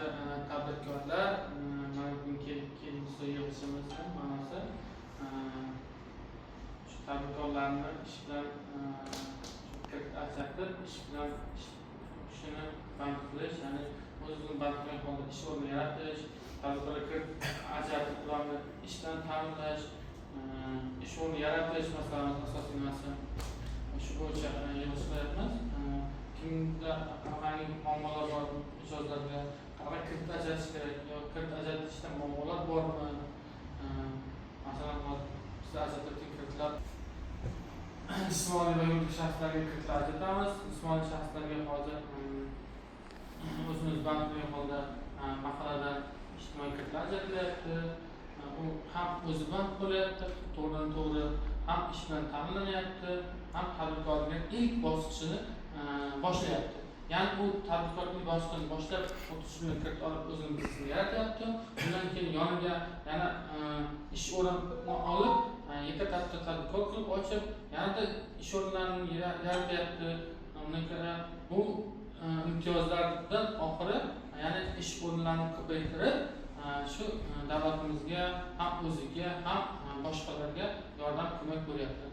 Hurmatli tadbirkorlar, mana bugungi keyingi yig'ilishimizni ma'nosi shu tadbirkorlarni ish bilan kredit ajratib, ish bilan ishini band qilish, ya'ni o'z o'zini band qilgan holda ish o'rni yaratish, tadbirkorlar kredit ajratib, ularni ish bilan ta'minlash, ish o'rni yaratish masalamiz asosiy nimasi. Shu bo'yicha yig'ilish qilyapmiz. Kimda qanaqangi muammolar bor, mijozlarga qanaqa kredit ajratish kerak yo kredit ajratishda muammolar bormi? Masalan, hozir biz ajratayotgan kreditlar jismoniy va yuridik shaxslarga kreditlar ajratamiz. Jismoniy shaxslarga hozir o'zimiz band qilgan holda mahallada ijtimoiy kreditlar ajratilyapti. U ham o'zi band bo'lyapti to'g'ridan to'g'ri, ham ish bilan ta'minlanyapti, ham tadbirkorlikning ilk bosqichini boshlayapti. Ya'ni u tadbirkorlik bosqichini boshlab, 30 million kredit olib, o'zini biznesini yaratyapti. Undan keyin yoniga yana ish o'rin olib, yakka tartibda tadbirkor qilib ochib, yanada ish o'rinlarini yaratyapti. Undan keyin bu imtiyozlardan oxiri, ya'ni ish o'rinlarini ko'paytirib, shu davlatimizga ham, o'ziga ham, boshqalarga yordam, ko'mak bo'lyapti.